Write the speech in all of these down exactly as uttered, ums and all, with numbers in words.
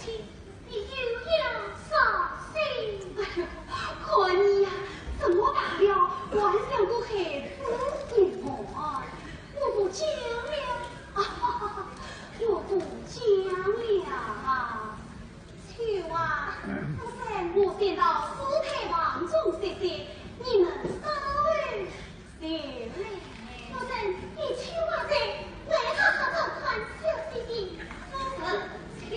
你有了啥心？哎呦，看你呀，这么大了，还像个孩子一样。我不讲了，啊，我不讲了。秋华，不然我先到府台房中歇歇，你们稍后 对嘞，夫人，你去吧噻，我好好照看小姐的。夫人，请。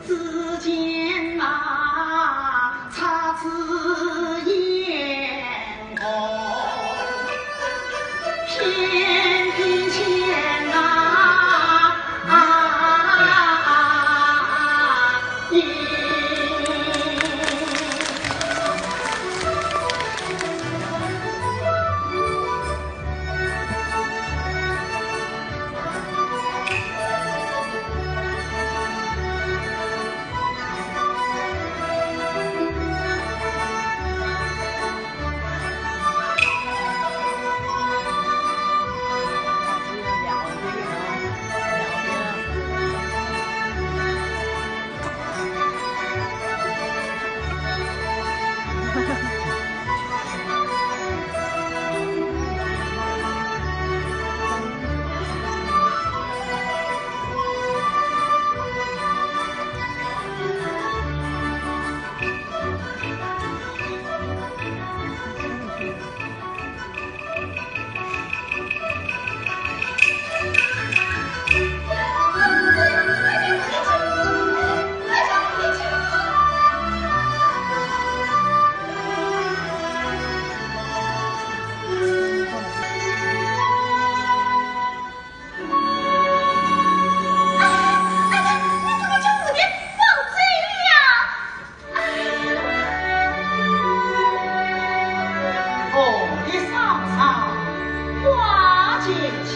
只见那姹紫嫣红，翩翩间那，啊，影。哎呀，你怎么将蝴蝶放走了？哎呀，凤的嫂嫂，花间去，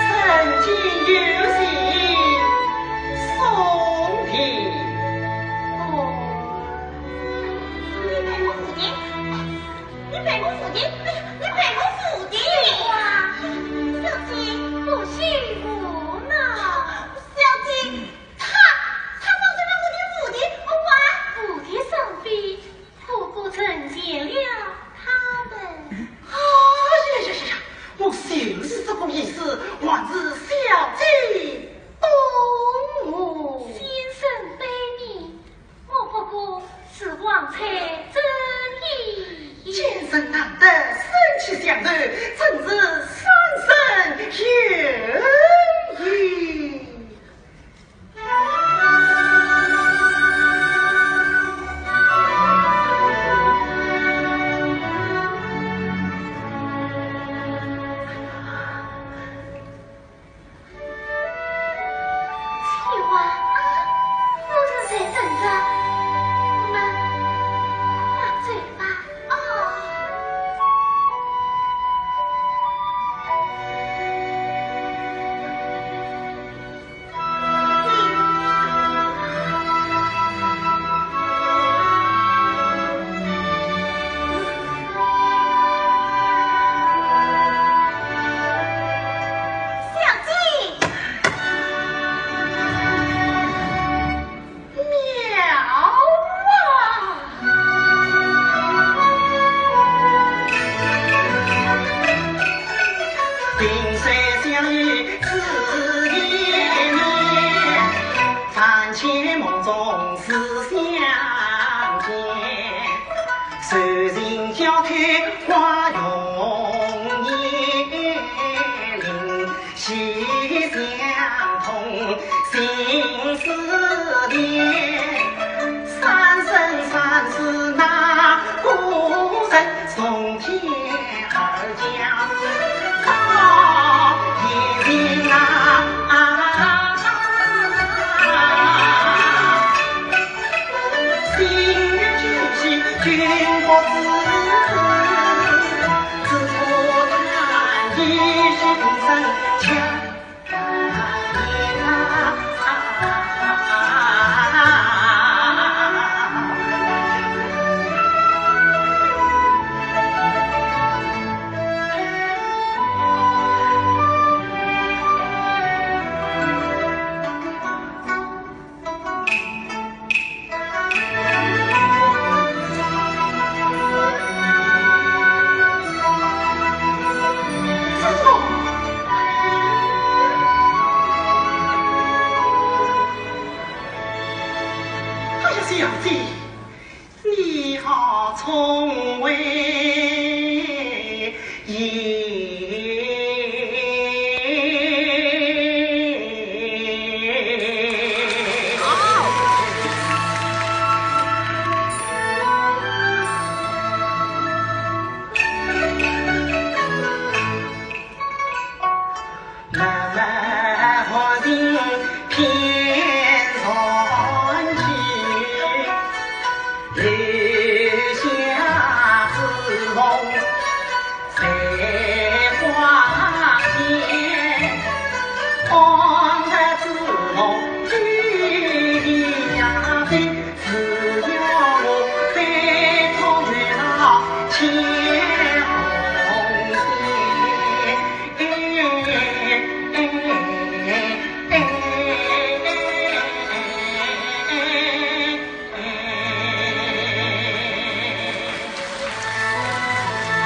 曾经有信送的。哦，你陪我蝴蝶，哎，你陪我蝴蝶，哎呀，你陪我蝴蝶。哇，小姐，不许胡闹。小姐， 他，他放走了我的蝴蝶，我还……蝴蝶双飞，可不成全了他们。哎呀呀呀呀，我就是这个意思，还是小姐懂我。先生悲悯，我不过是妄猜真意。奸臣难得，生死相许，真是三生有幸。花容年龄，喜相同，心似电。三生三世那故人，从天而降到天庭啊。 心愿只系君不知，只可叹一声声。哎呀，小姐，你好聪慧。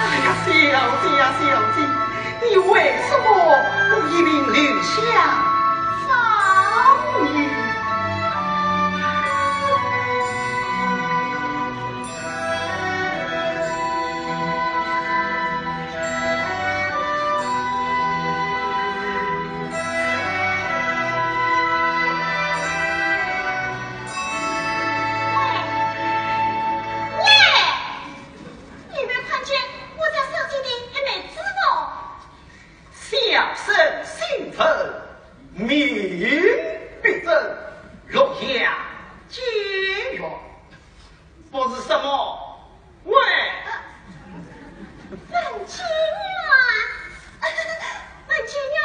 哎呀，小姐呀，小姐，你为什么不一并留下方女？喂，喂，你有没有看见我家小姐的一枚珠宝？小生姓陈，名必正，洛阳解元。 不是什么？喂，文解元，文解元，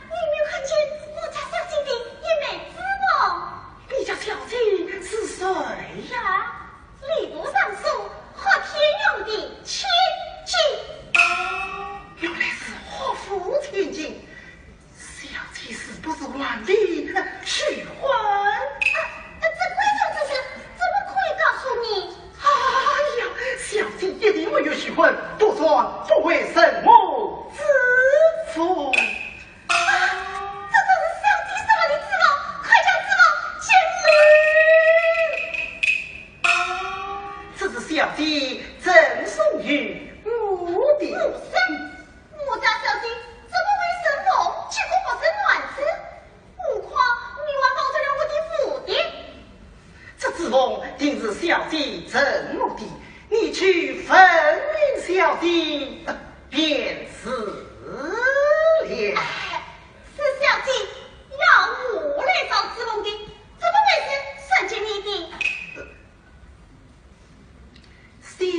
你有没有看见我家小姐的一枚珠宝？你家小姐是谁呀？吏部尚书霍天荣的千金。原来是霍府千金。 小姐是不是还的许婚？啊，啊，这贵重之事，怎么可以告诉你？哎呀，小姐一定没有许婚，不然不会什么之福。啊，这真是小姐送来的珠宝，快将珠宝交出来！这是小姐赠送于我的。我说， 我家小姐怎么会生逢结婚不生卵子？何况你还保住了我的蝴蝶。这珠凤定是小姐赠我的，你去问明小姐，呃，便是了。哎，是小姐要我来找珠凤的，怎么会是算计你的？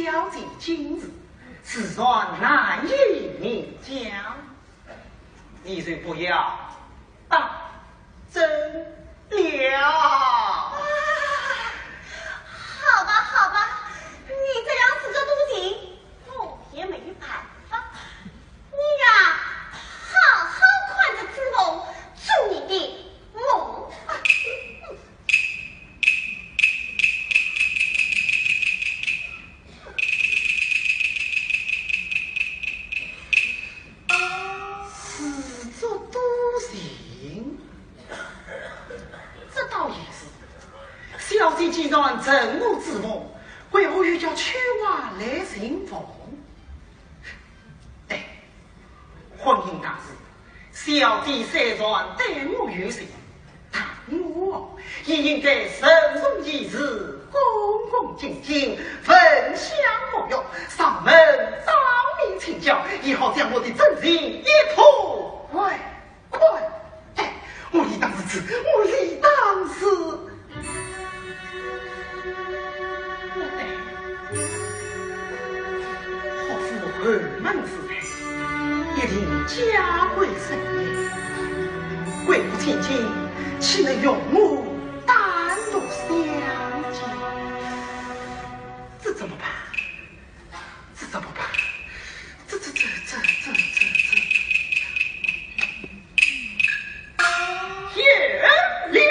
小姐今日自然难以明讲，你就不要当真了。啊，好吧，好吧，你这样自作多情，我也没办法。你呀，好好看着珠凤，做你的梦。啊，嗯，嗯。 自作多情，这倒也是。小姐既然赠我珠凤，为何又叫秋华来寻凤？婚姻大事，小姐虽然对我有情，但我也应该慎重其事，恭恭敬敬，焚香沐浴，上门当面请教，也好将我的真情一吐为快。哎，我理当如此，我理当如此。哎，好府后门之内，一定家规森严，贵府千金岂能容我单独相见？这怎么办？ 这怎么办？这这这这这这这，天亮！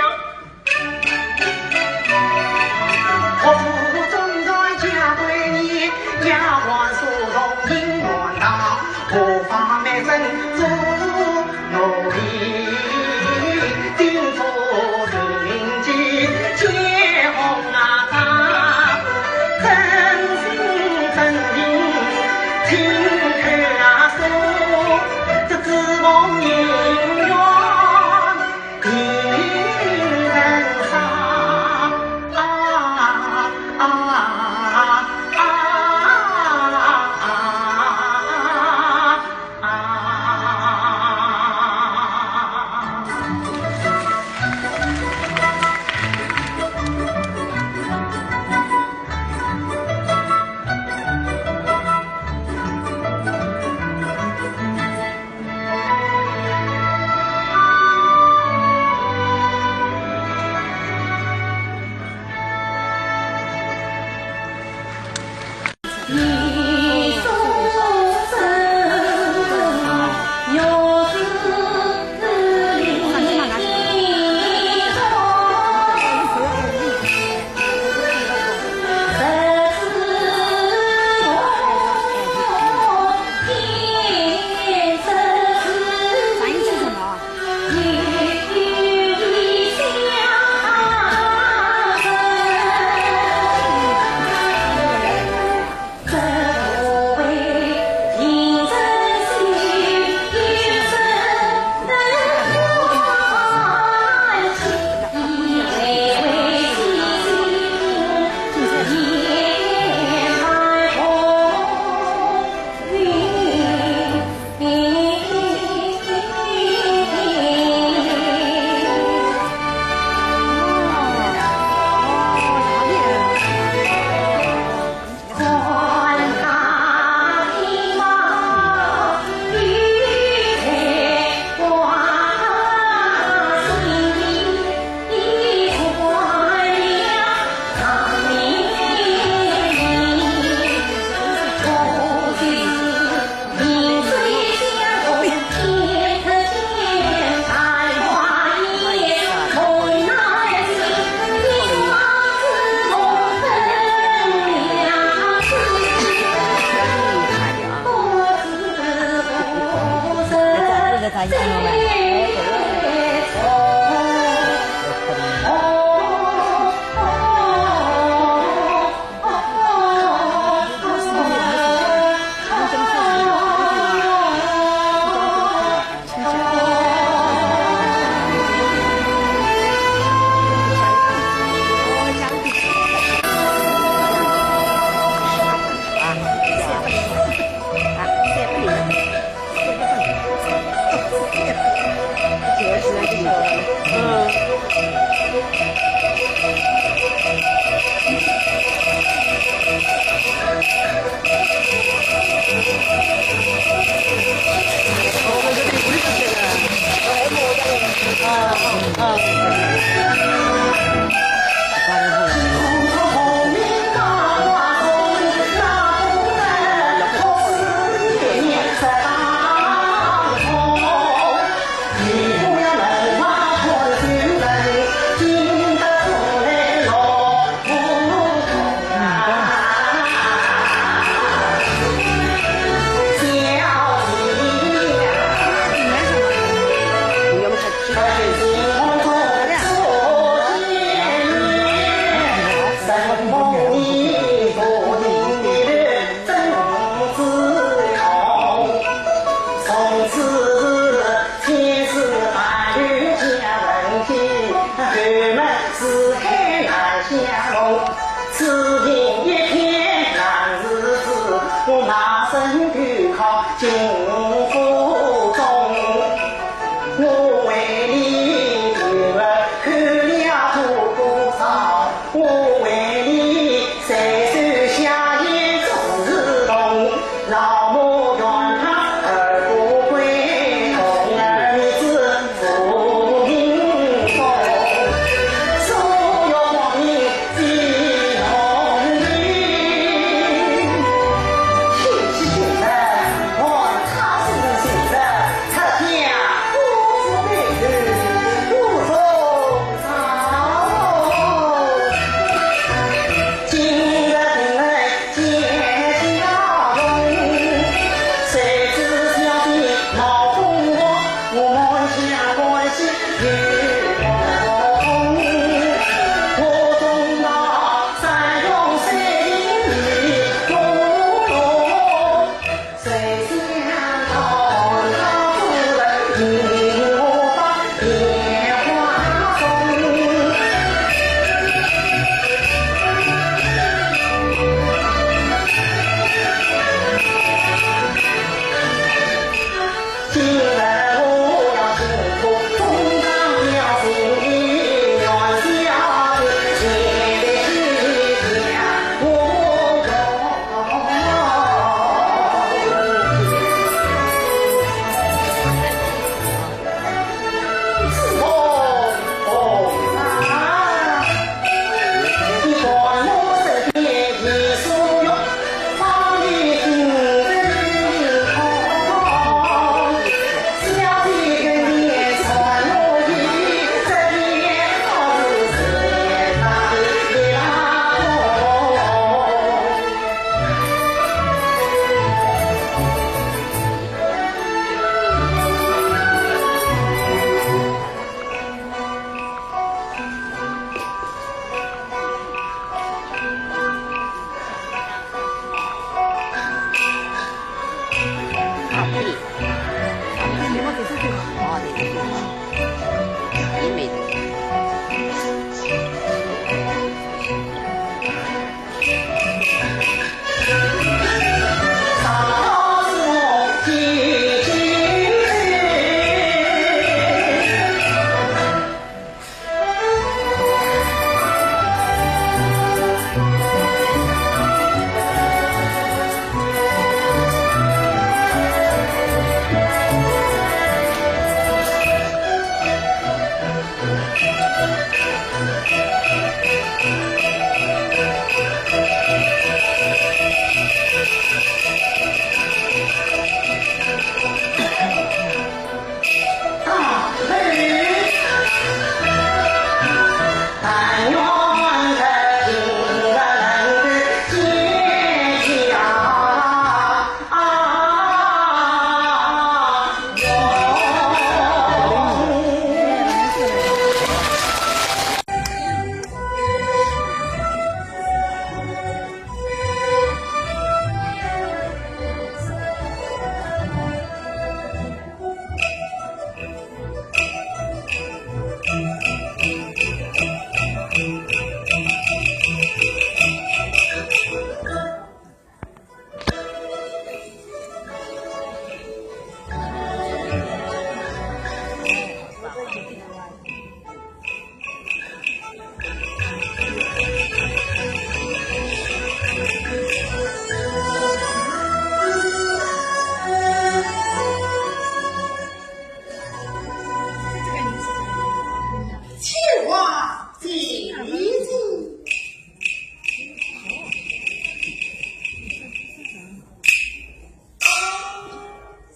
千万别急。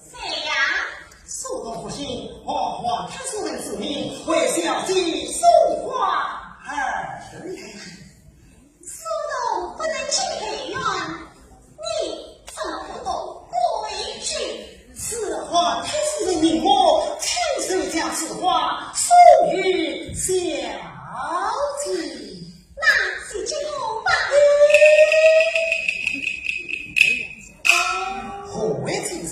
谁呀？速动福星，黄花太师人之命，为小姐送花而来。速动不能进内院，你怎么不懂规矩？此花太师人命我亲手将此花送与小姐。 那就进宫吧。何为进宫？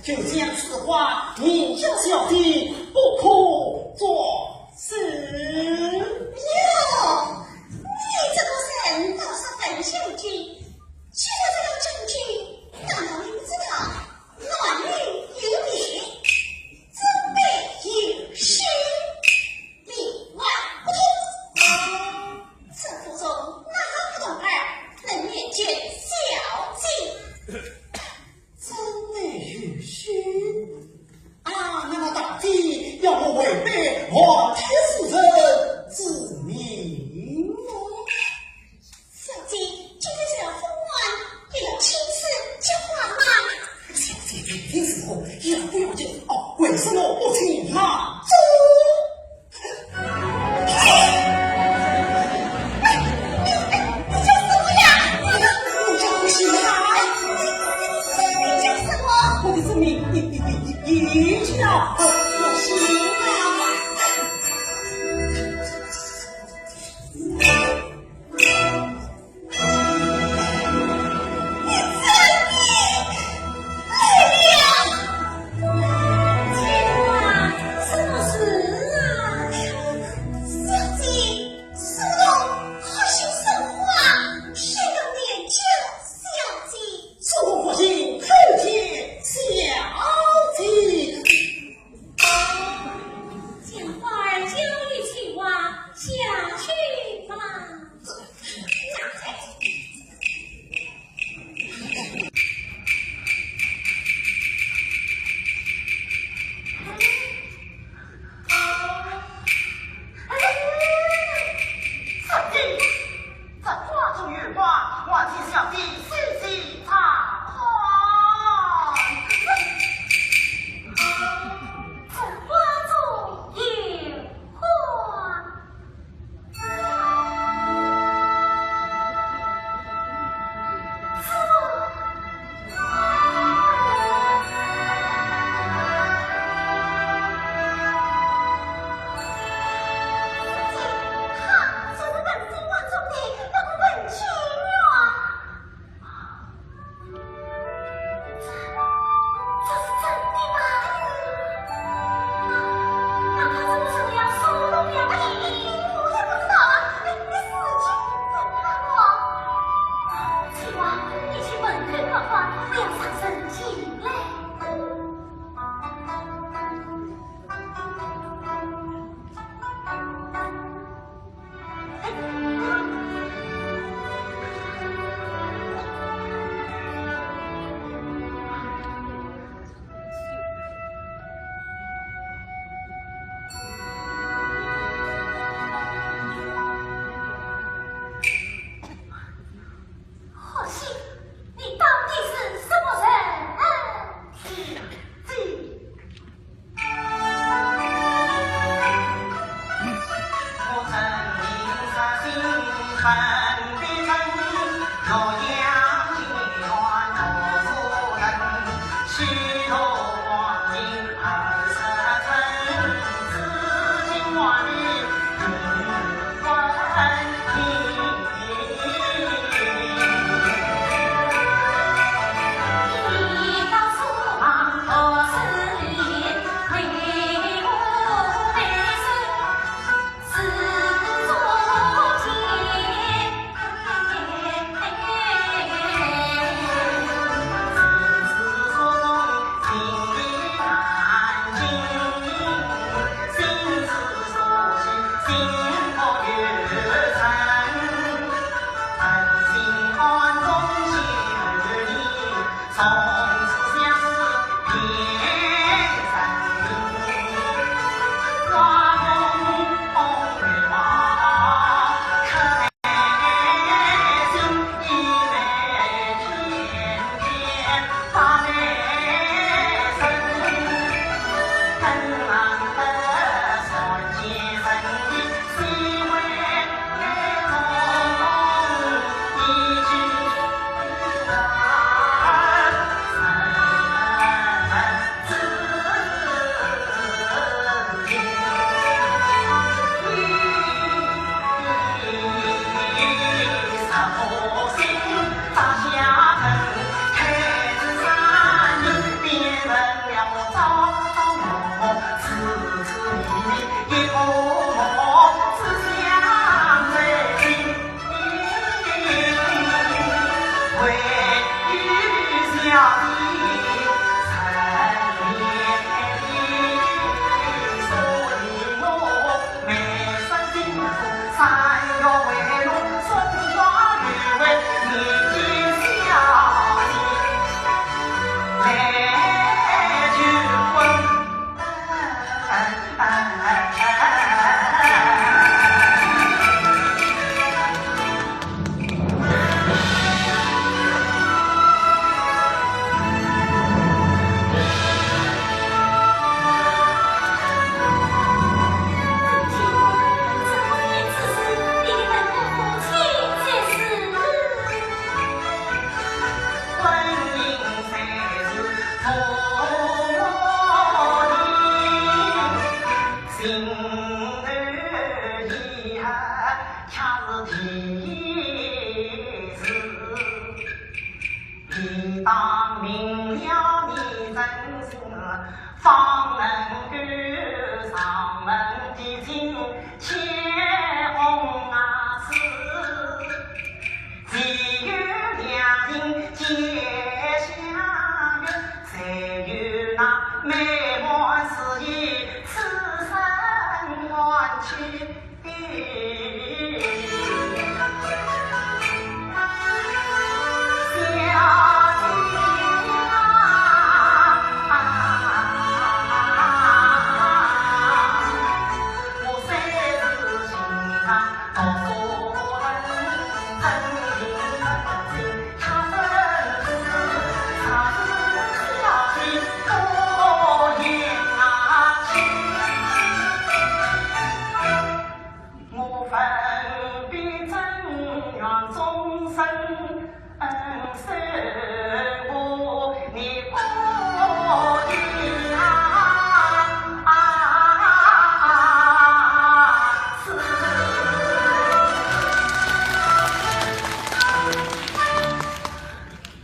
就将此花明交小姐，不可作声。哟，你这个人倒是很小气，既然这样讲究，难道你们平平时候也不要紧哦，为什么不请老祖？哎，你，哎，你叫什么呀？你叫不醒啊？你叫什么？我的生命，你，你，你，你叫不醒啊？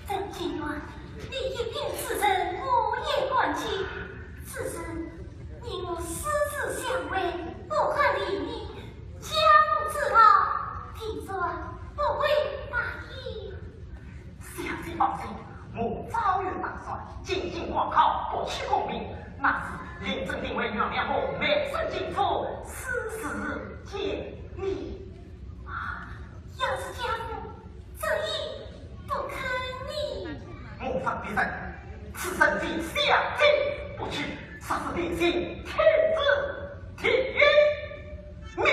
曾经啊，你一边自认我也感激，自认你我师子相会，不合理你，家父之道，听说不会答应。小姐放心，我早有打算，进京赶考，博取功名，那时认真定为娘娘我，卖身进府，世事见你。啊，要是家父 执意不肯呢？我方必胜，此生非小姐不娶，杀死定心，天诛地灭。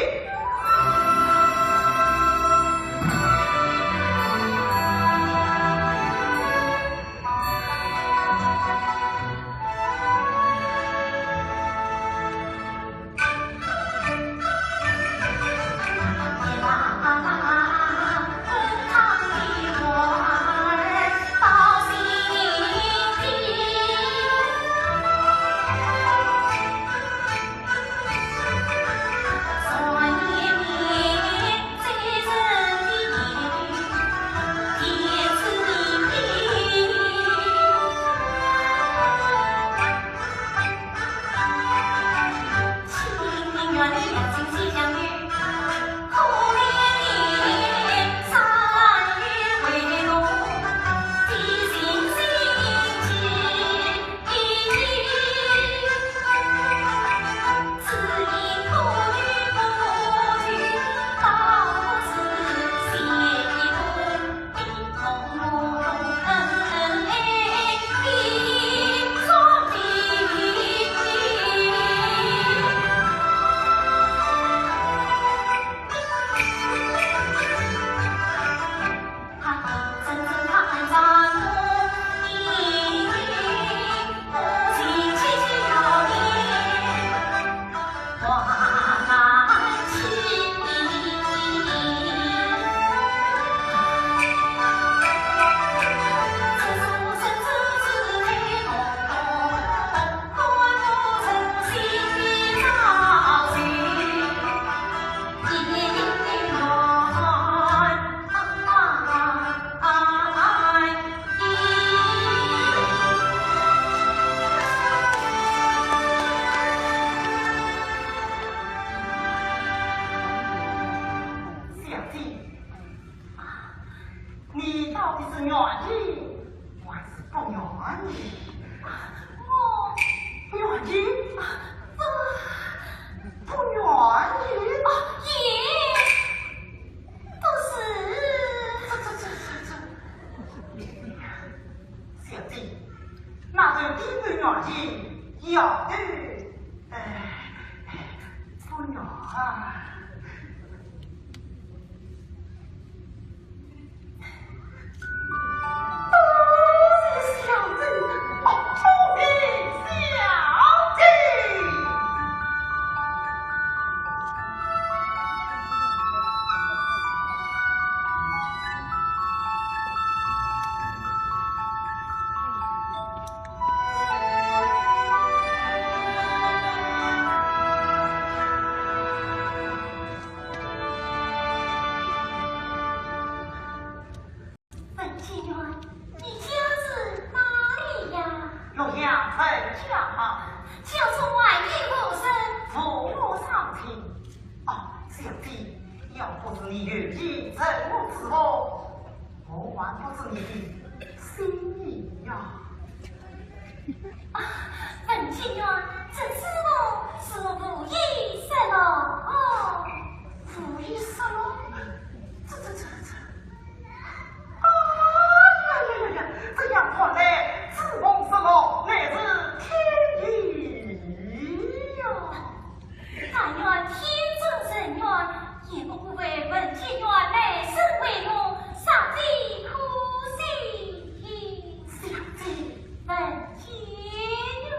小姐，你到底是愿意还是不愿意？我，愿意？不，不愿意。啊，也不是。这，这，这，这，这，小姐，那就一半愿意，一半，哎，不愿啊。你愿意成我之后，我还不知你的心意呀。啊，文解元，这珠凤是我无意失落。无意失落？这，这，这，这。 啊呀呀呀呀，这样看来，珠凤失落乃是天意呀。但愿天助人愿，也不过为文解元卖身为奴，实在可惜。小姐。文解元。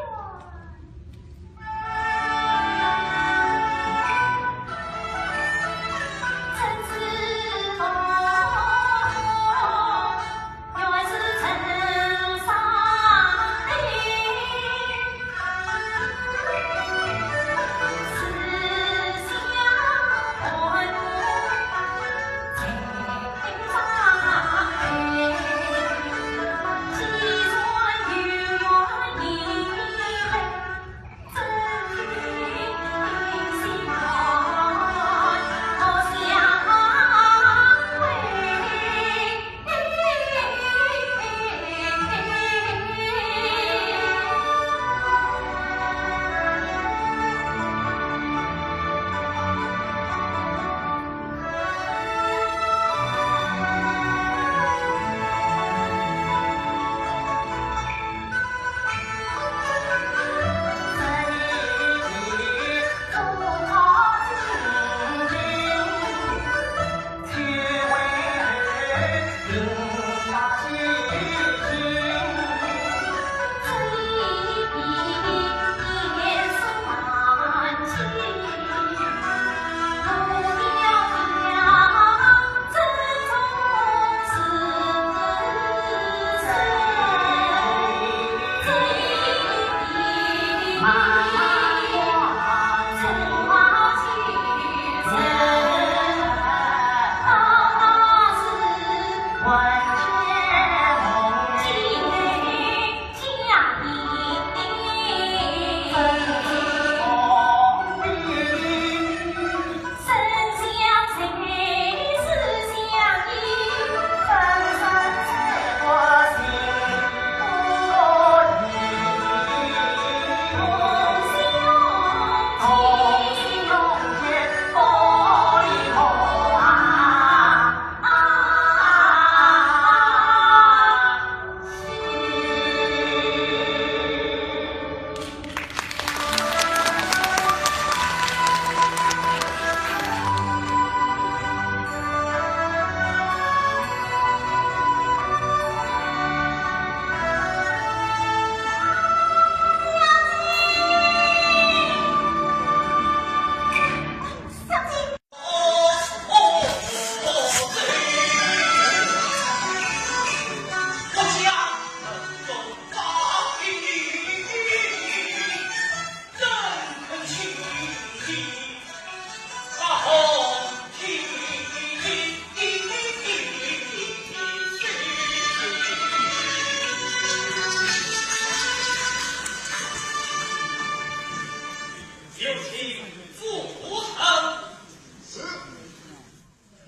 有请夫人。是。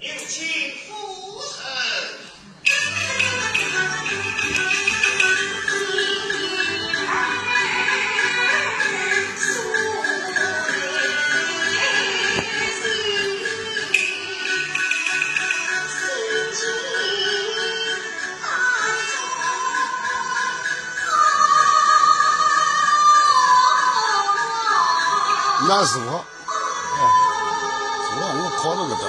有请夫人。 那是我。 哎，我我靠着个的。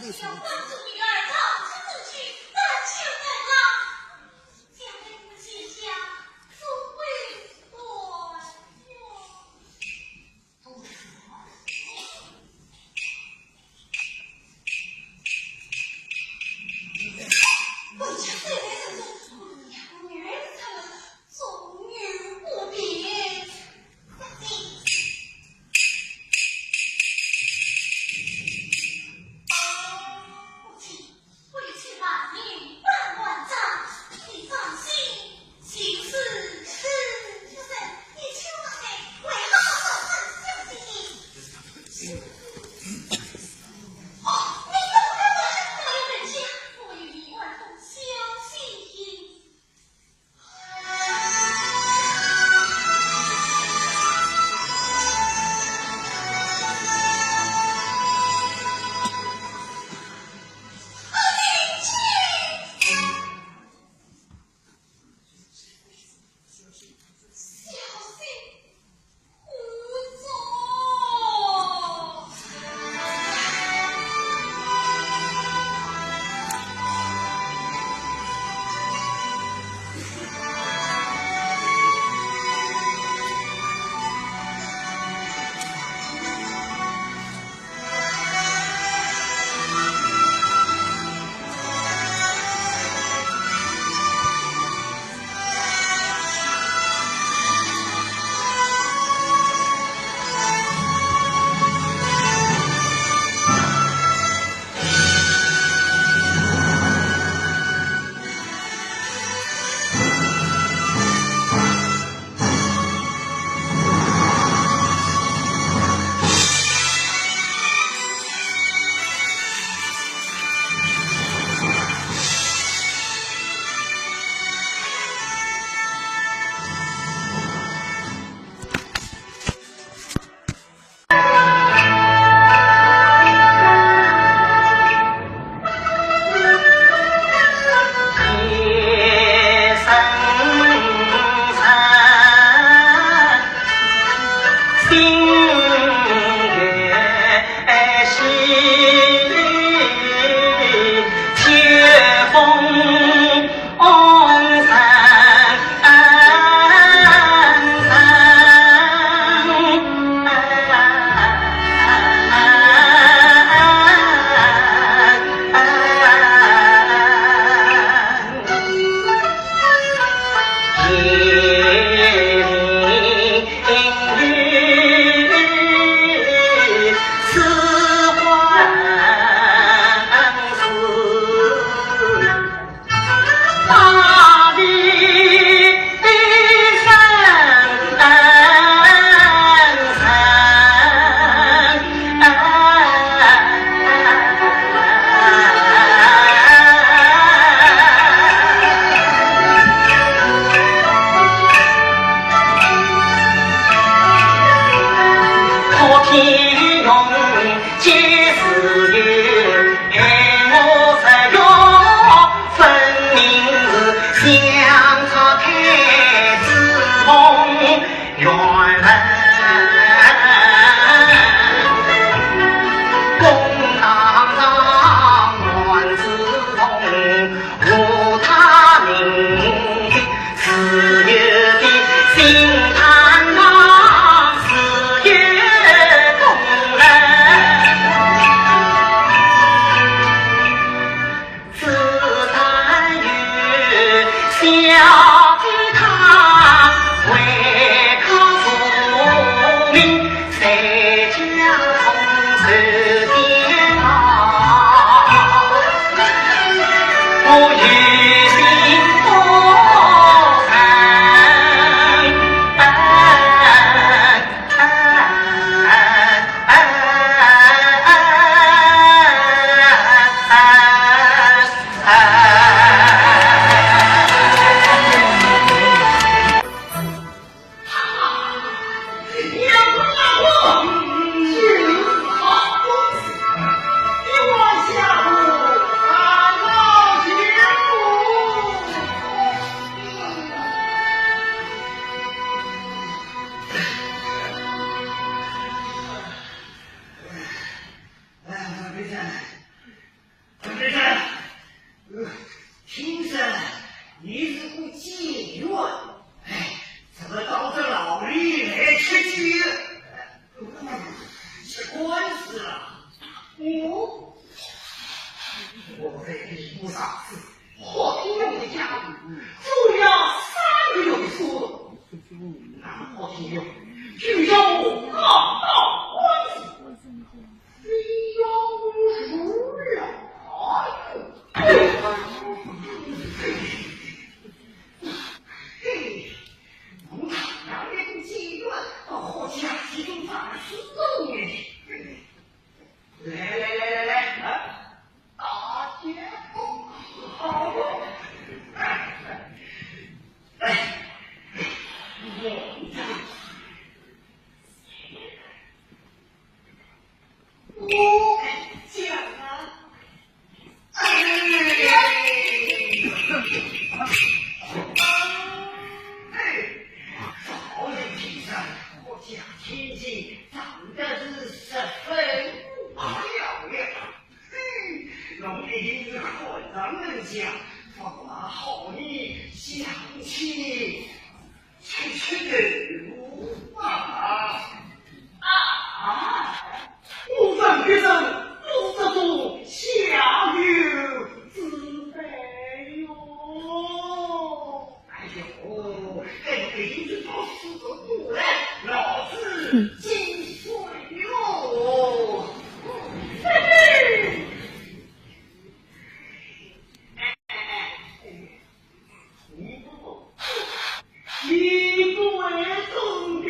要帮助女儿逃出此去，但求能啊，将来我们全家终归团圆。不说。 我家虽然人多，我两个女儿他们总有不便。母亲，为妻万年半万载，你放心， 情是是，就是你千万得为好好好好小心。哦，你怎么敢说？我有本家，我有一万多小心。听说你是个解元，哎，怎么到这牢里来吃鸡了？吃官司了？哦，我在吏部上司，好听用的家里，只要三个月的收入，那么好听用，就叫我告到官司。 非要我如何？哎呦，嘿，我常常那个阶段，到好家集中法师中呢。来来来来来，啊，大家好，好，来，来，我 我讲啊，哎，早有听说，我家千金长得是十分漂亮。嘿，侬一定是看上人家，不管好你相亲 去去的路啊！啊！我问的人不是这种下流之辈哟。哎呦，哎，已经是到四十度了，老子几岁哟？嘿嘿。哎哎哎。 你不懂，你不会懂的。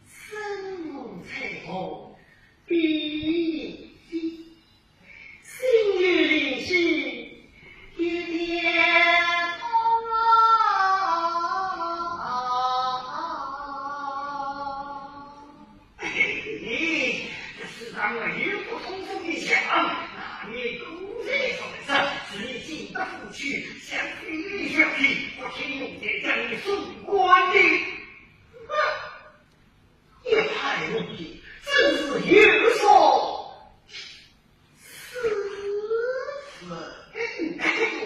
生如彩虹，闭眼睛，心有灵犀一点通啊！ 嘿，这世上没有不通风的墙，那面都在说着，是你进得府去，想飞飞不听用的，将你送官的。哼，一派胡言，真是有所思思。哎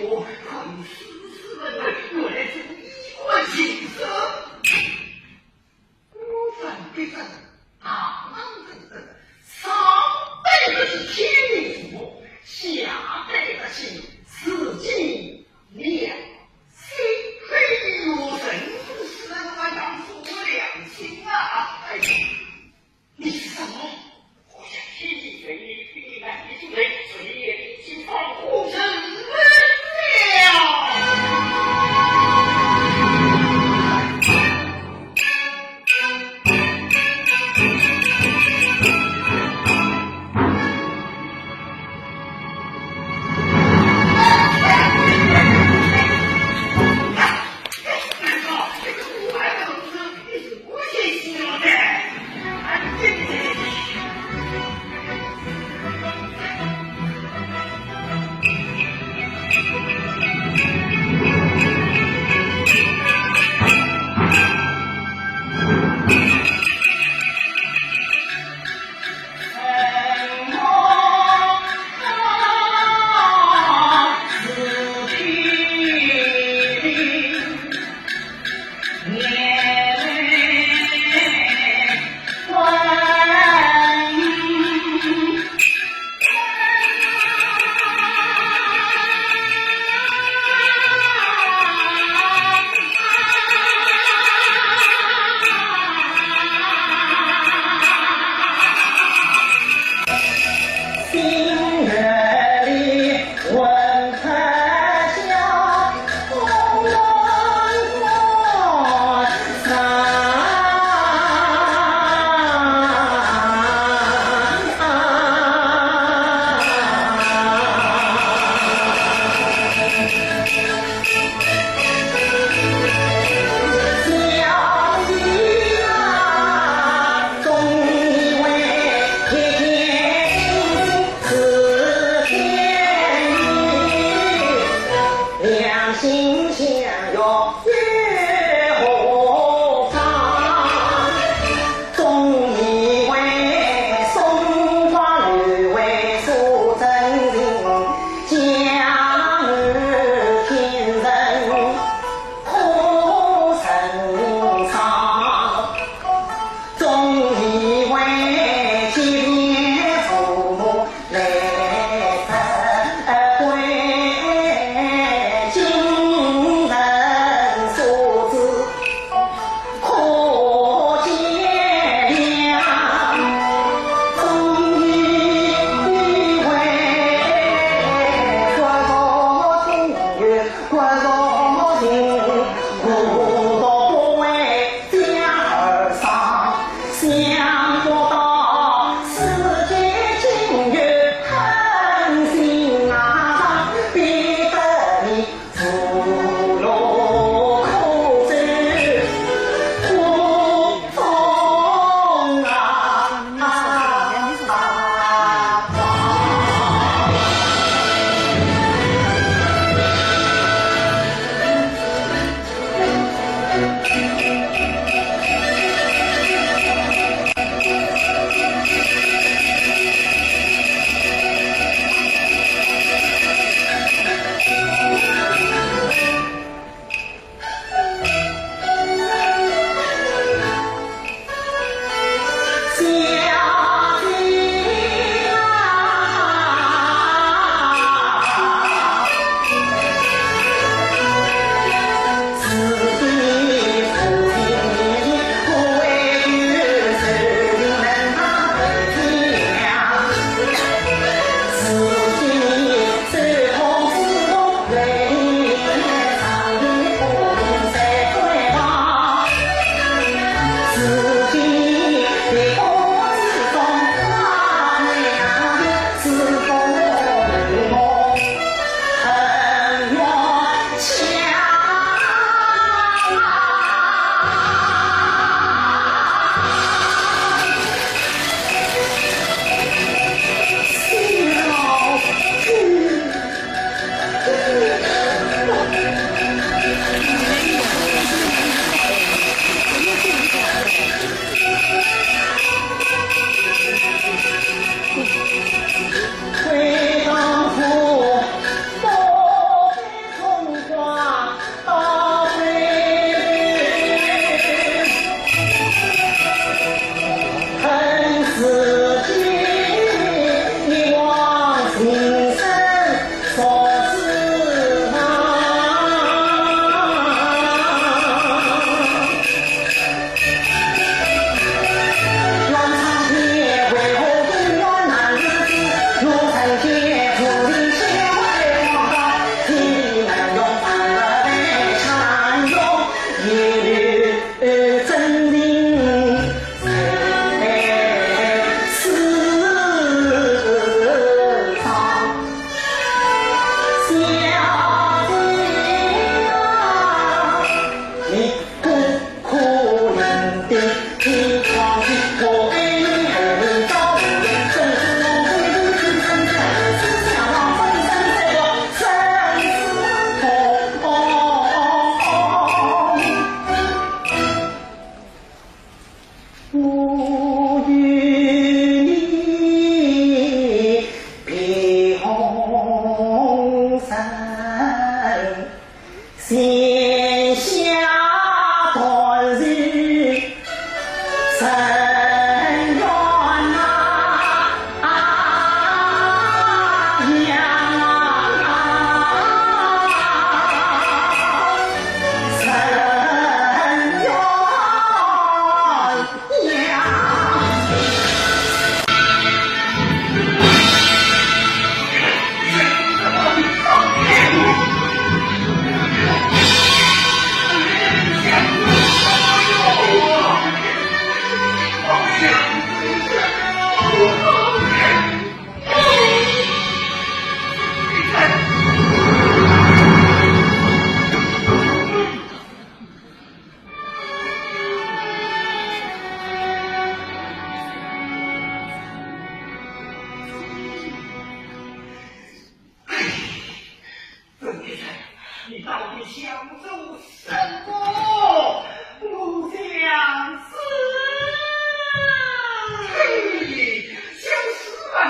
呦，看你斯斯文文，原来是个衣冠禽兽。 我问的人堂堂正正，上对得起天命父母，下对得起自己良心。哎呦，真是让我养出良心啊！哎呦，你是什么？我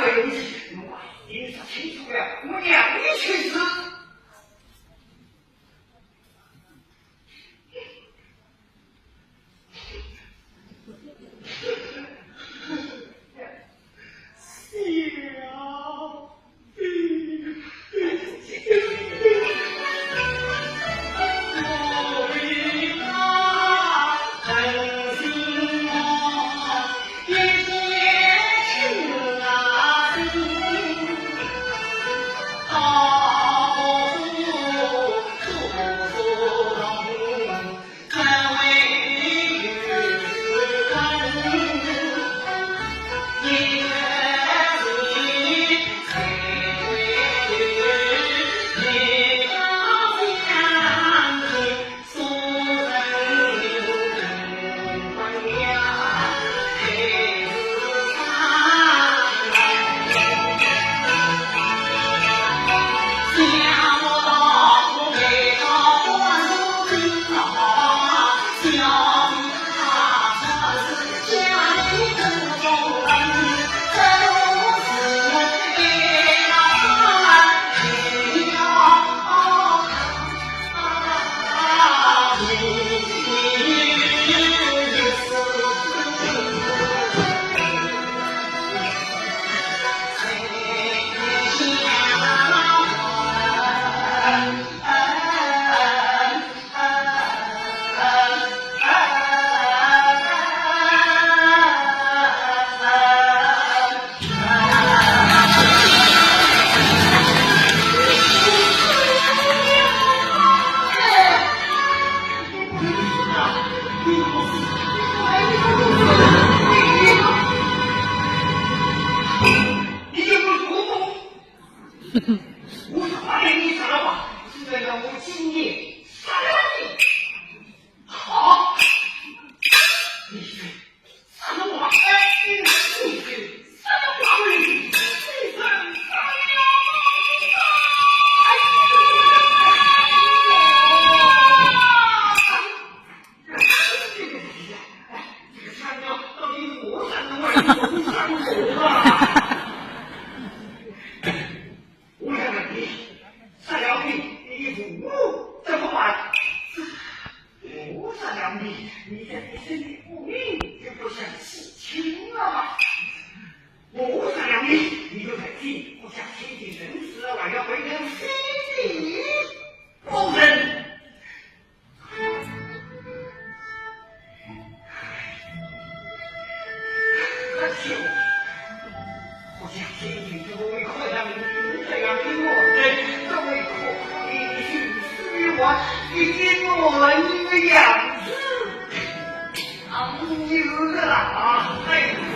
哎呦，你说清楚了，我让你去死。小 我是花田里杀了吧？现在让我今夜杀了你。好，你这 我要问你，杀了你，你父母怎么办？我杀了你，你的一生的父母就不想洗清了吧？我杀了你，你就在这不想清净人世，还要为人洗礼。夫人， 哎呦，我想这一个为可让你这样的我，这位可怜的心思，我一定我了你的样子，哎呦啦，哎呦。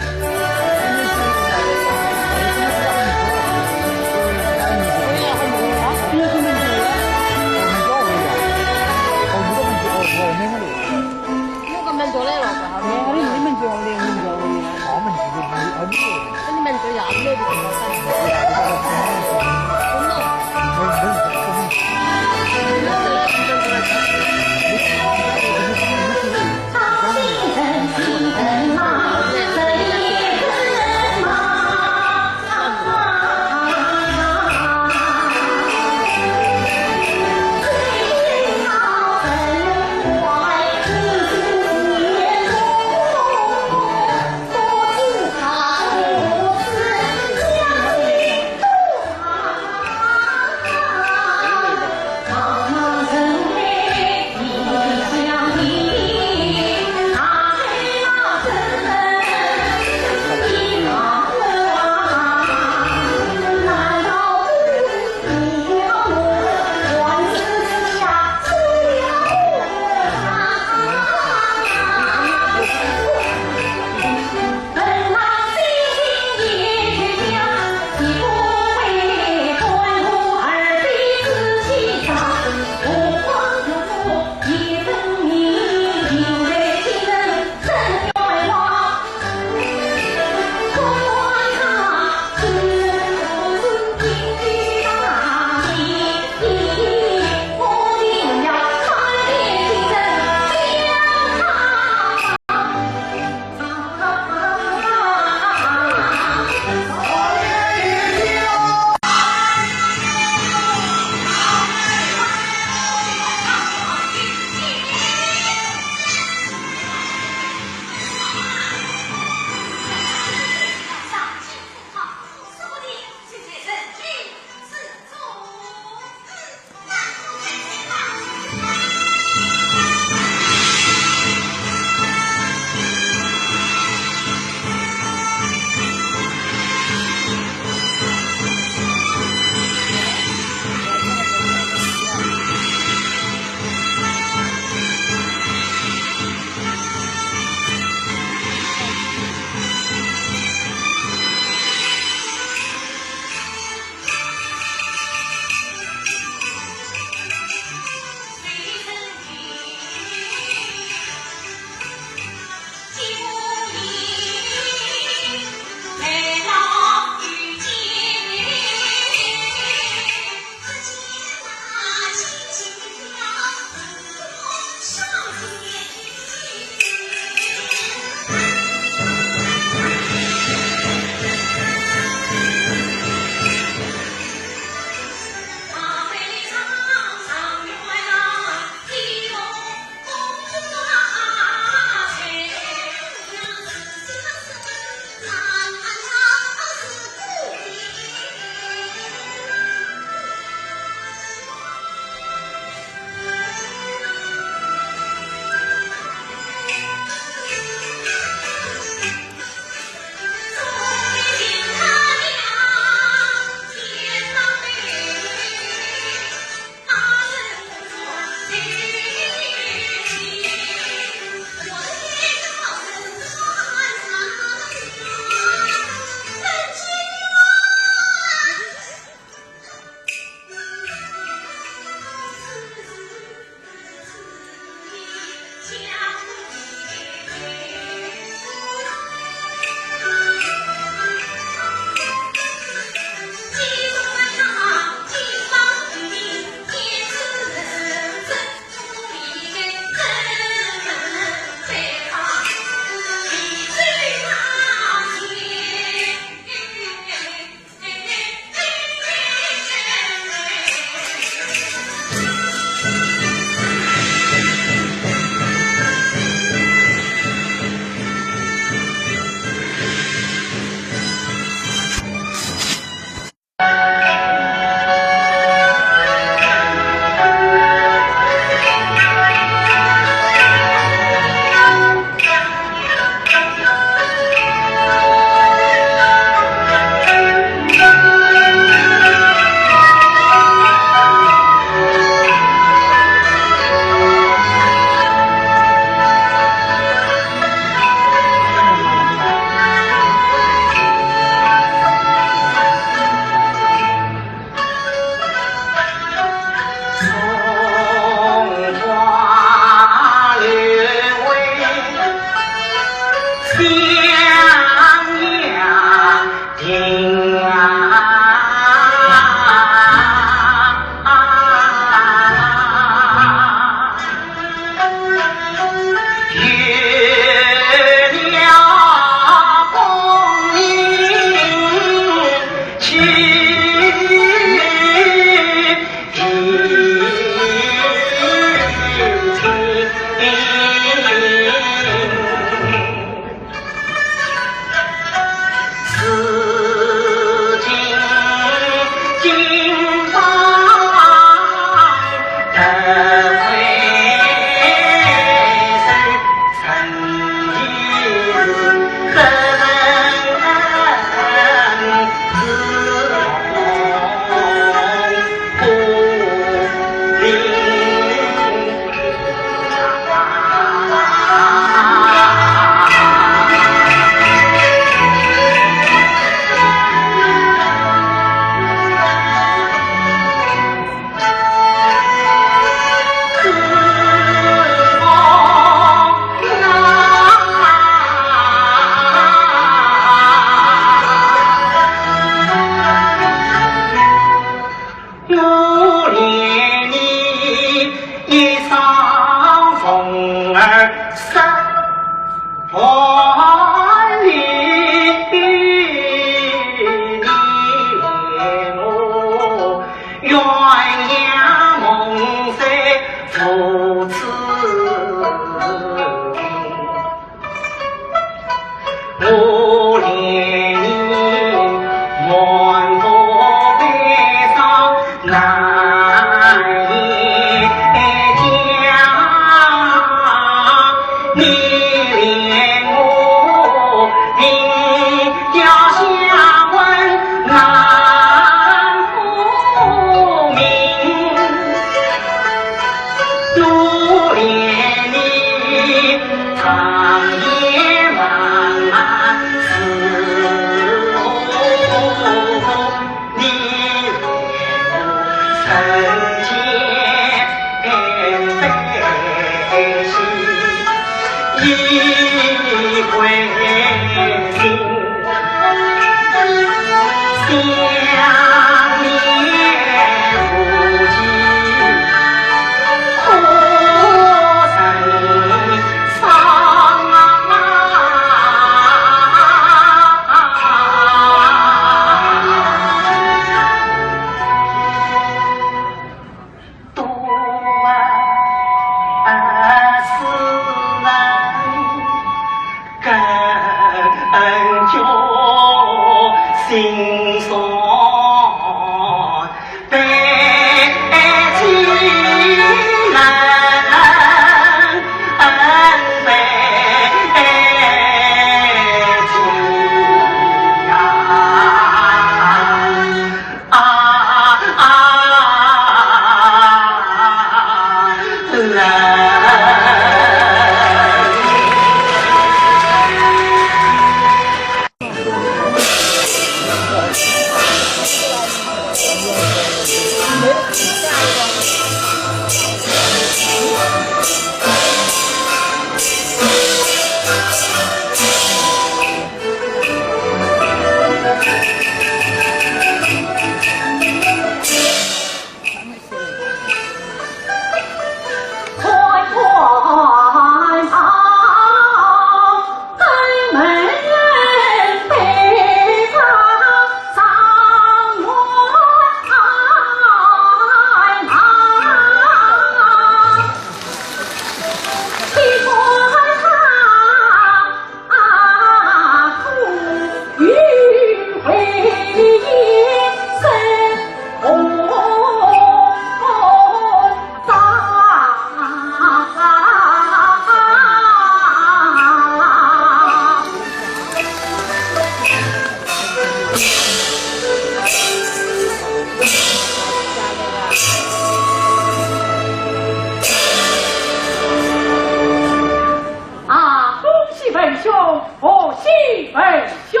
啊，恭喜文兄，贺喜文兄！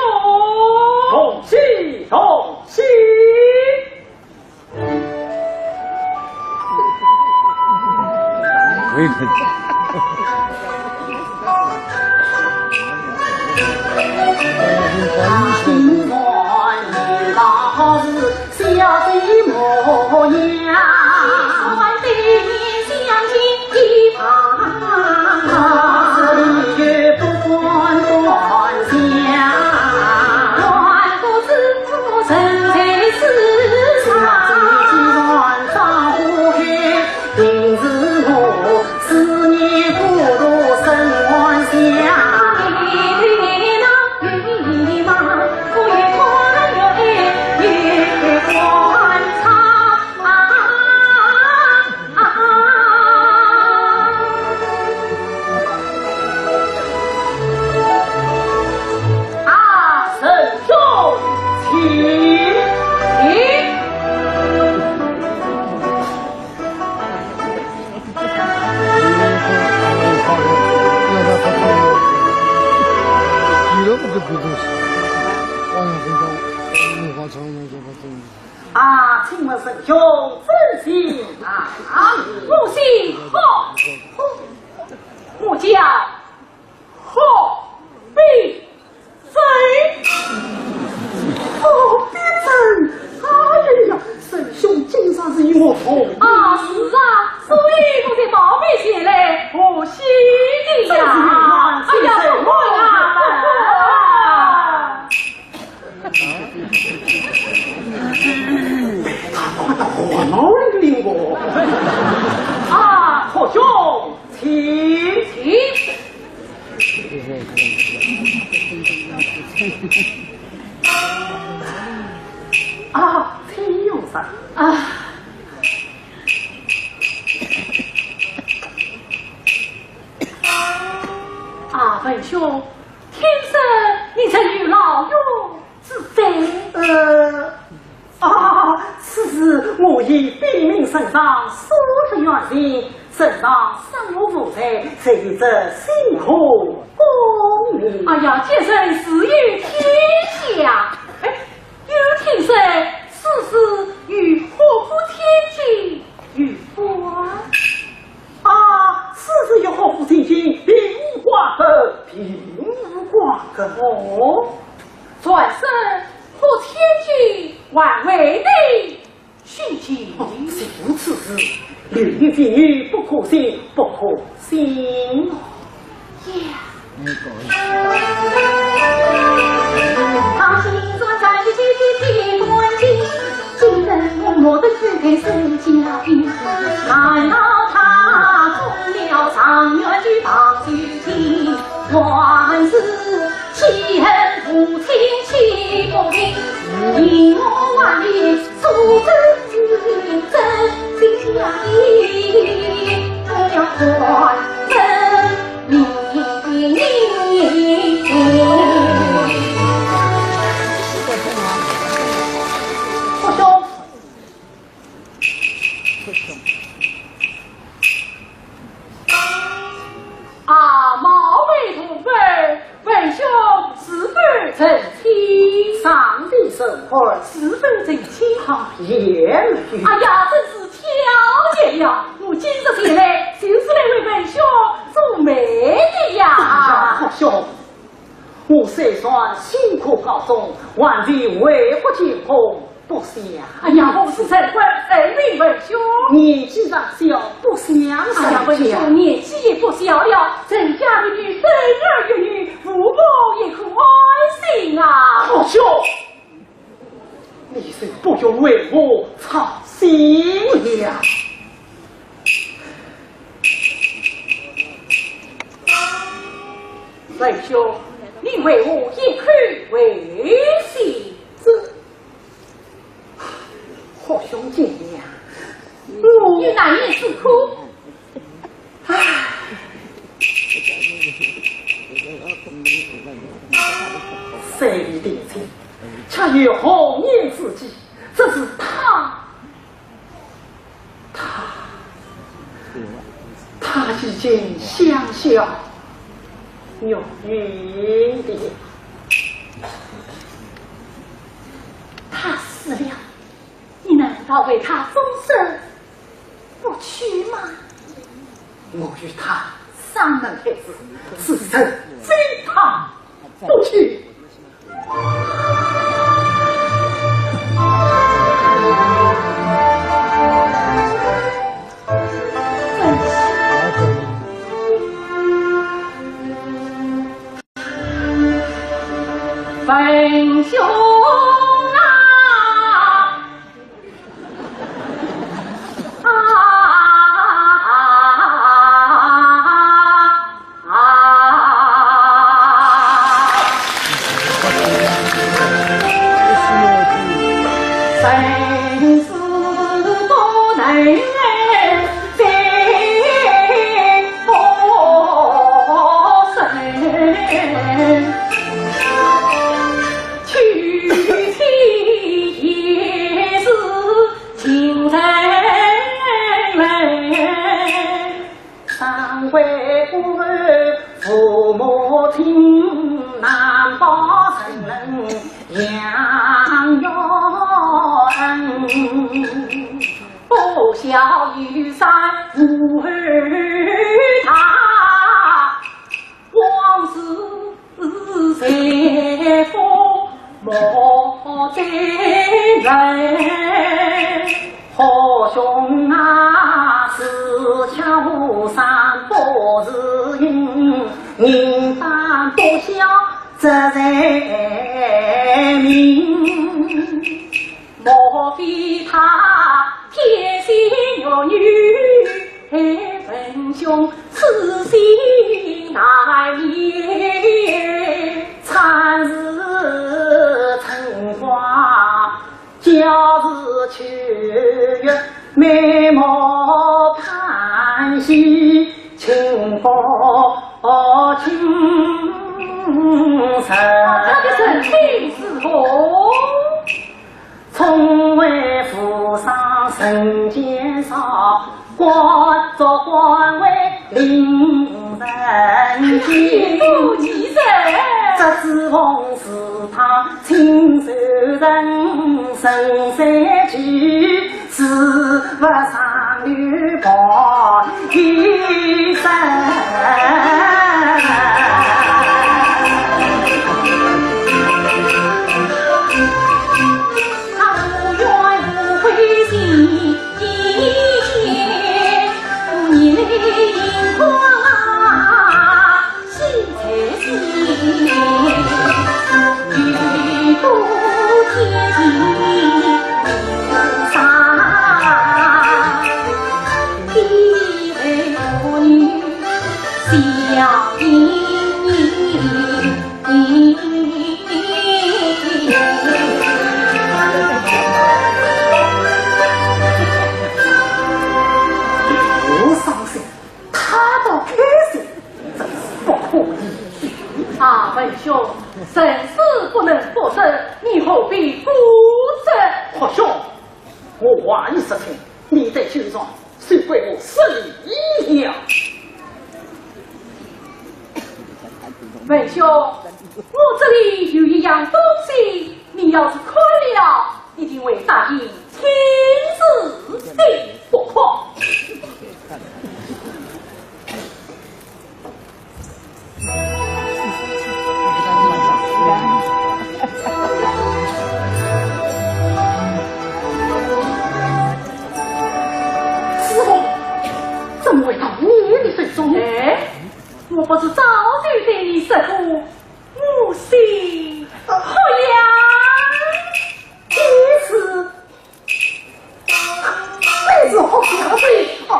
恭喜，恭喜！啊，文兄，请。啊，请问文兄尊姓啊？我姓何，我叫何必珍。何必珍？哎呀，文兄今日是与我同啊，是啊，所以我才冒昧前来贺喜的呀。哎呀，不敢啊。啊，何兄，请。请。啊，请用茶。啊。啊，文兄， 听说你在有老爷之罪？呃，啊，此事我已禀明圣上，赦了冤情，圣上赦我无罪，这一则新科功名。哎呀，奸臣自有天下。哎，有听说此事与何府千金有关？啊，此事与何府千金并无瓜葛，并无瓜葛。哦，传说何千金还为你 心急。哦，就此事，流言蜚语，不可信，不可信。呀。啊，冒昧同问，文兄是否成亲？尚未成婚。是否成亲？啊，也没有。哎呀，真是巧极了！我今日前来，就是来为文兄做媒的呀。哎呀，何兄，我虽然新科高中，还未为国尽忠， 不想。哎呀，我是陈官，恩命文兄。年纪尚小，不想。哎呀，文兄年纪也不小了，陈家的女，生儿育女，父母也可安心啊。何兄，你是不用为我操心了。文兄，你为我一口回信。这 何兄见谅，我有难言之苦。唉，虽已定亲，却有红颜知己，这是他，他，他已经香消玉殒的。他死了， 你难道为他终身不娶吗？我与他生门孩子，此生非他不娶。文兄啊！他的人品如何？从未负伤人间少，化作官为令人敬。不疑人。这只奉是他亲手人，人谁知 是不上女报一声。他无怨无悔心一线，你泪盈眶。 我伤心，他倒开心，真是不可理喻。啊，文兄，人死不能复生，你何必固执？霍兄，我话已说清，你在酒上休怪我失礼了。文兄，我这里有一样东西，你要是看了， 一定会答应亲事的不可。师傅，怎么会到你的手中？哎，我不是早就对你说过，我心不痒。 你是，你是好像是哦，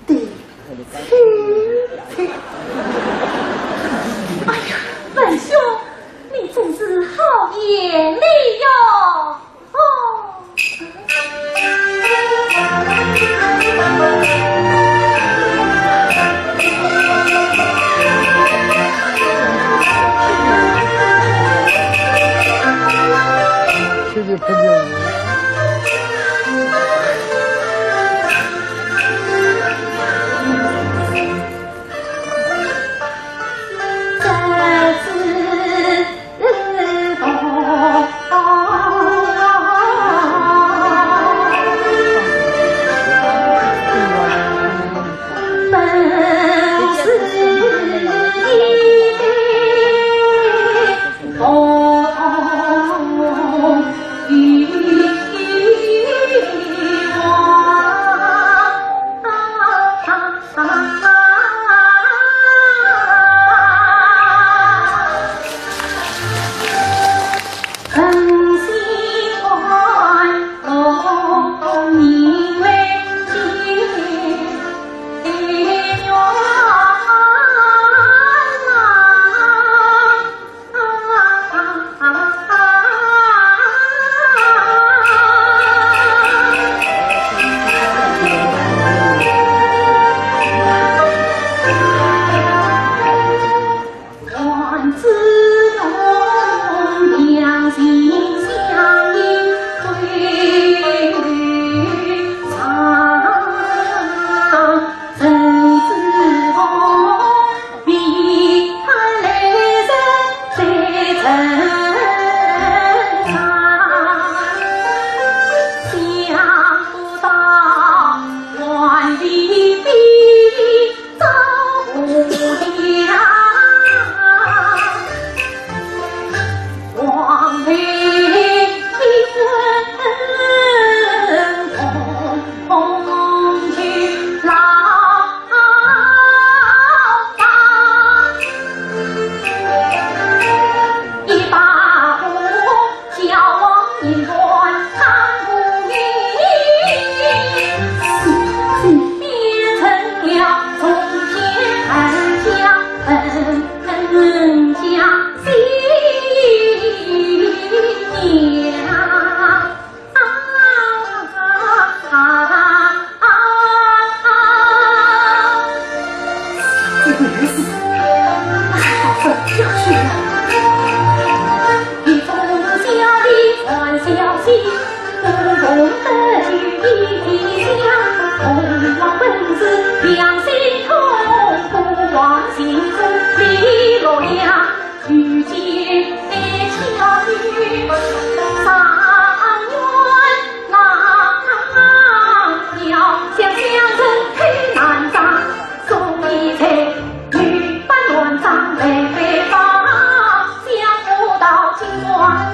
的亲戚。哎呀，文兄，你真是好眼力哟！哦。 谢谢朋友。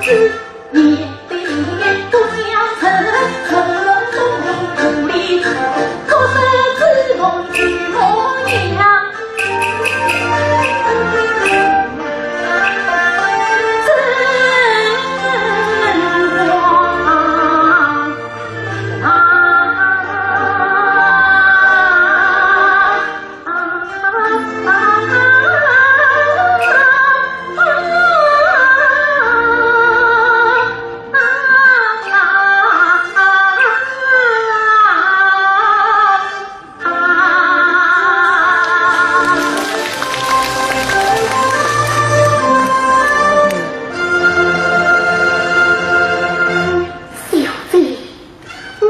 小姐，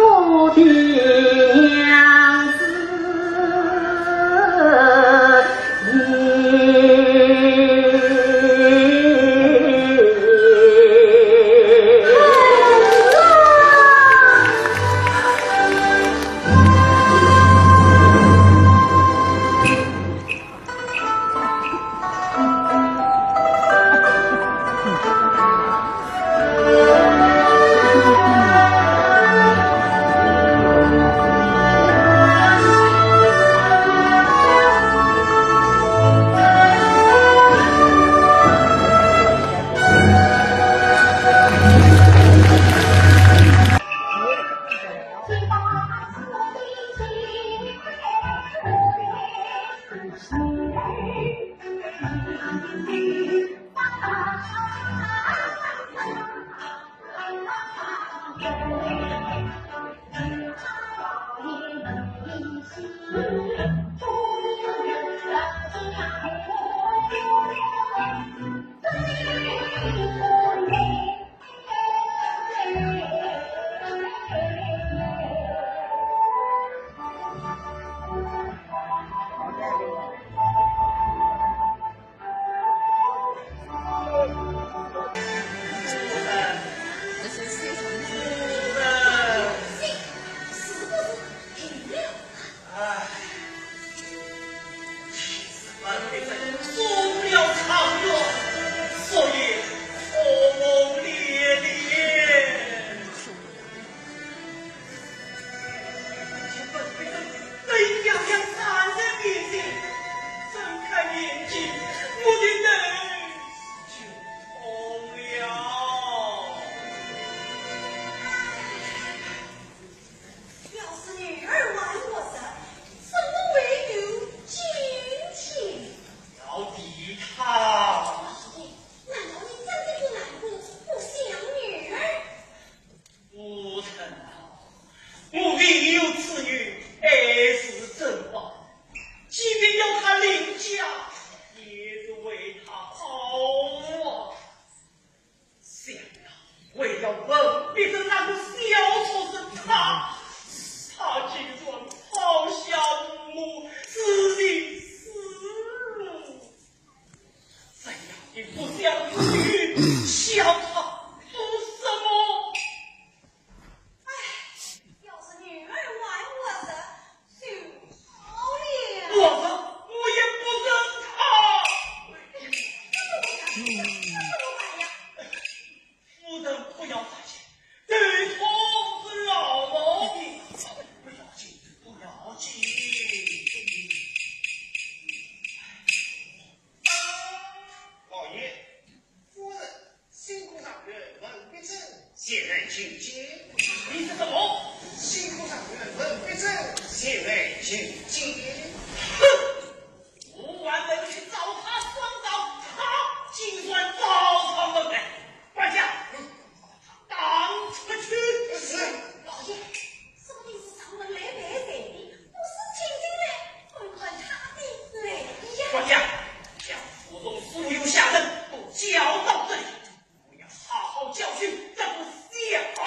我的娘子。要是女儿还活着，怎么会有今天？要提她。难道你真的不难过，不想女儿？ 夫人啊，我另有此女，爱是真话，即便要她另嫁，也是为她好啊。想啊，为了文必正那个小畜生，她，她竟然抛下父母，自己死了。 怎样的不孝子女，笑他做什么？哎，要是女儿还活着，就好了。我说，我也不认她。这怎么办呀？这怎么办呀？夫人不要发气，对痛是老毛病，不要紧，不要紧。 老爷，夫人辛苦上元，问必正，现在觐见。你说什么？辛苦上元，问必正，现在觐见。哼！我还没去找她算账，她竟然找上门来。管家， 打出去！是。老爷，说不定是上门来赔罪的，不是请进来观看她的泪呀。管家，将府中所有下人都叫到这里，我要好好教训这个小畜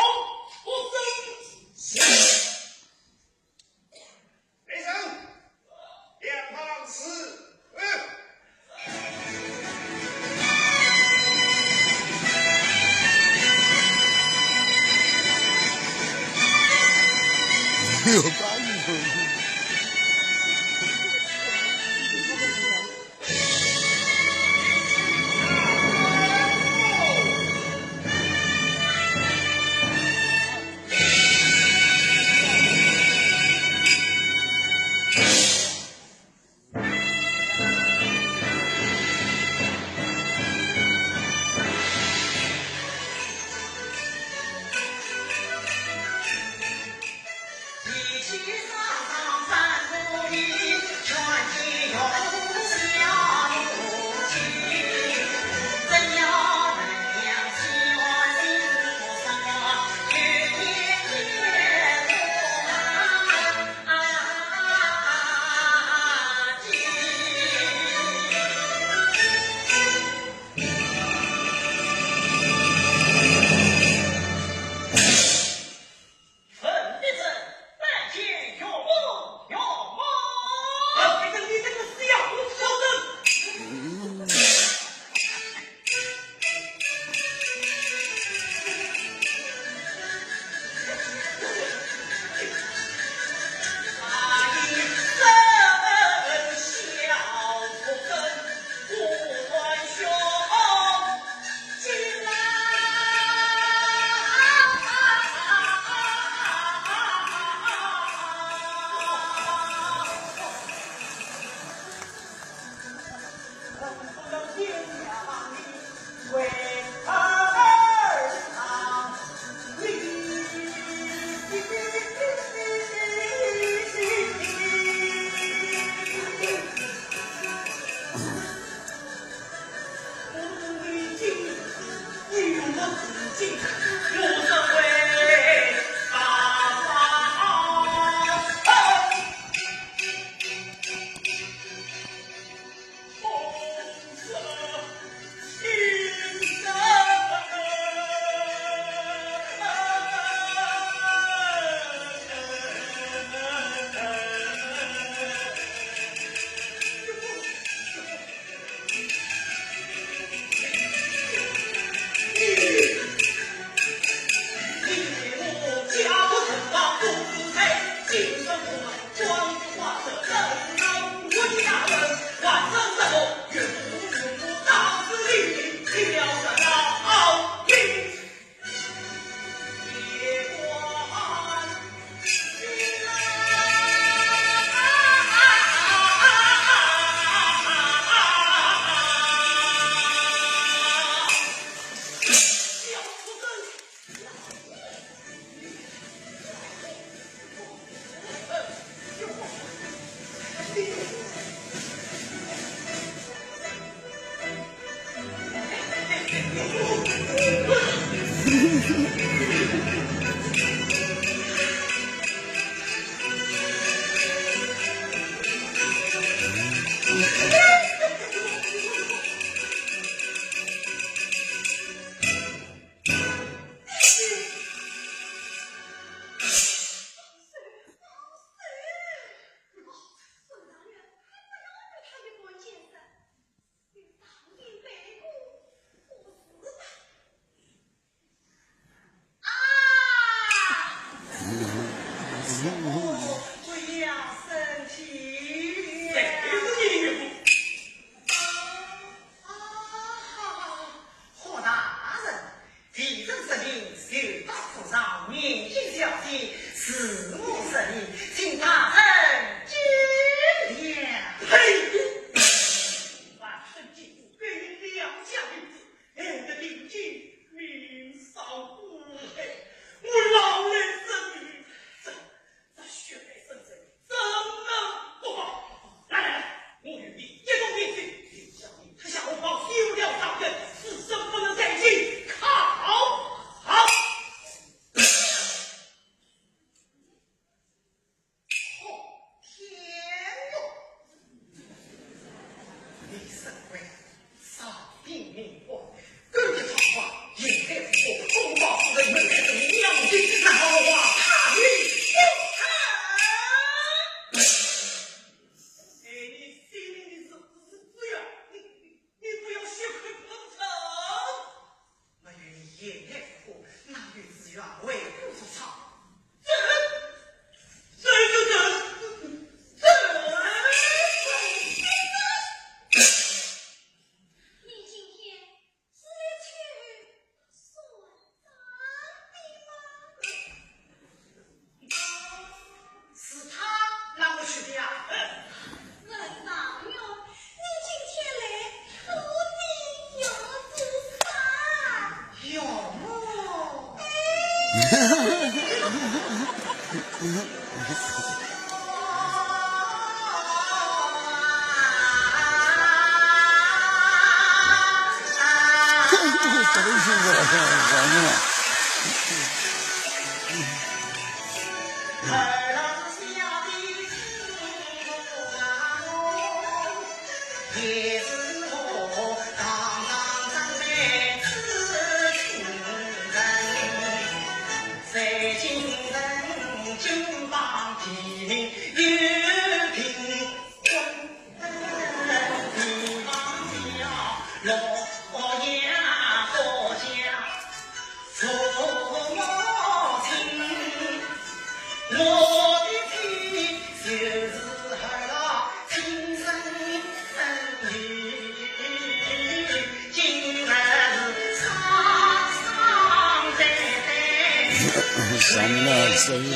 不要生气。这是你岳父。啊，啊，好大人，未曾成亲，就到府上，年纪小小，自我失礼，请大人见谅。嘿！万岁见过，给你两家面子，害得林家民伤五百，我老来生育，这 这血海深仇，怎能不报？来来来，我与你一同前去，叫你脱下红袍，休了伤痕，此生不能再见。看好！好！哦，天哟！ 你是鬼，上帝明光，狗的桃花，也配不过红袍夫人门前的娘亲，那桃花怕你不怕？哎，你心里是不是这样？你，你不要血口喷人。没有你也配不过，哪有资源为国出草？这，这，这，这，这。 你今天是来去算账的吗？是他拉我去的呀。文状元，你今天来到底要做啥？要么？哎。 什么声音？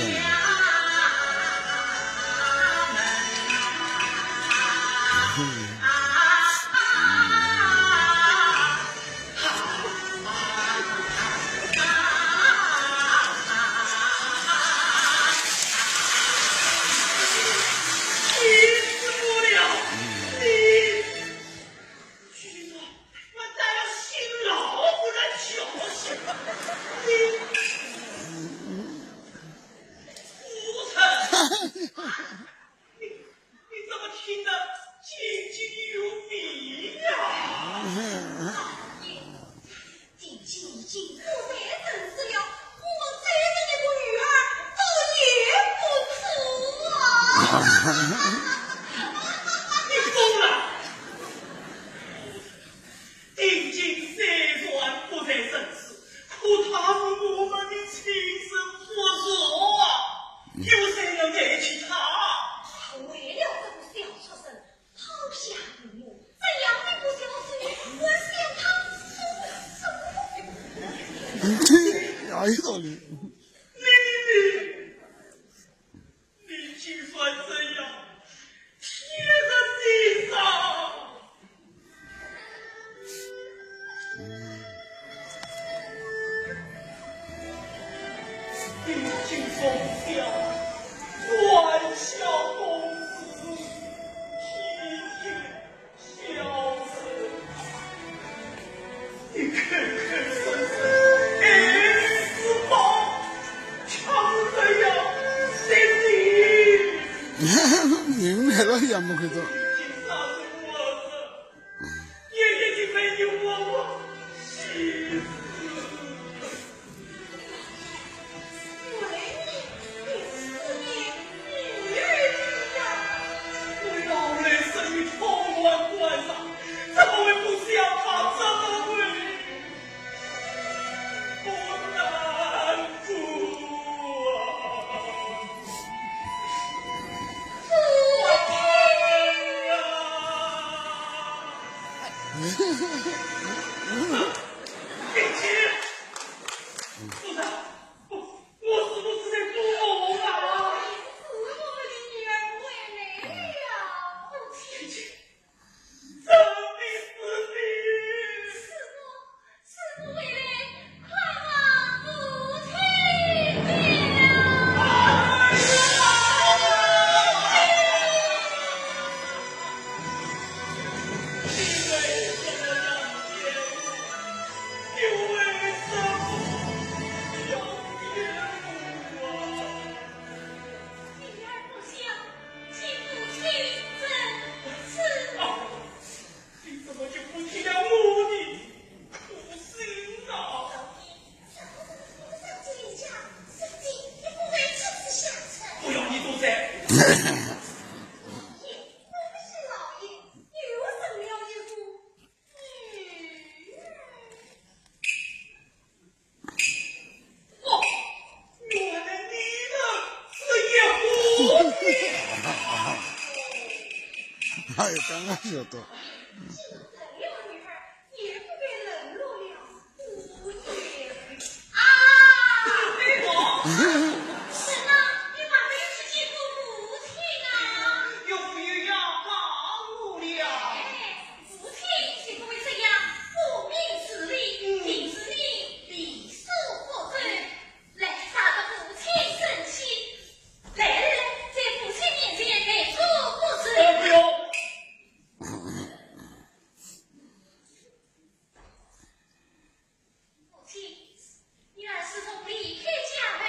你疯了！定金虽然不在人世，可他是我们的亲生父子啊！有谁能代替他？为了这个小畜生，抛下父母，这样的不孝子，我想他死了。也有道理。你，你，你竟然这样，天人心上！你竟从小传孝公子，体贴 孝子，你口口声声爱子宝，却是这样的你。明白了，也没看到。已经杀死我儿子，也已经被你活活气死。 为你思念女儿呀。我老来生于潼关关上，怎么会不想她这么为我难过啊？我儿啊！父亲，夫人， 我是不是在做梦啊？是我们的女儿回来了。姐姐，真的是你？是我，是我回来看望父亲了。哎呀！你为什么要骗我？ 你为什么要骗我啊？女儿不孝，替父亲怎么死？啊，你怎么就不体谅我的苦心啊？不要你多嘴。老爷，我们是老爷，又生了一个 女儿。哦，原来你们是一伙的。哎呀，刚刚晓得。既然生了女儿，也不该冷落了姑爷。啊，对哦。怎么，你马上要去见过父亲啊？岳父又要告我了。哎， 父亲岂不会这样不明事理，平时里礼数不周。来，惹得父亲生气。来来来，在父亲面前来做不是。哎，不用。父亲，女儿自从离开家后，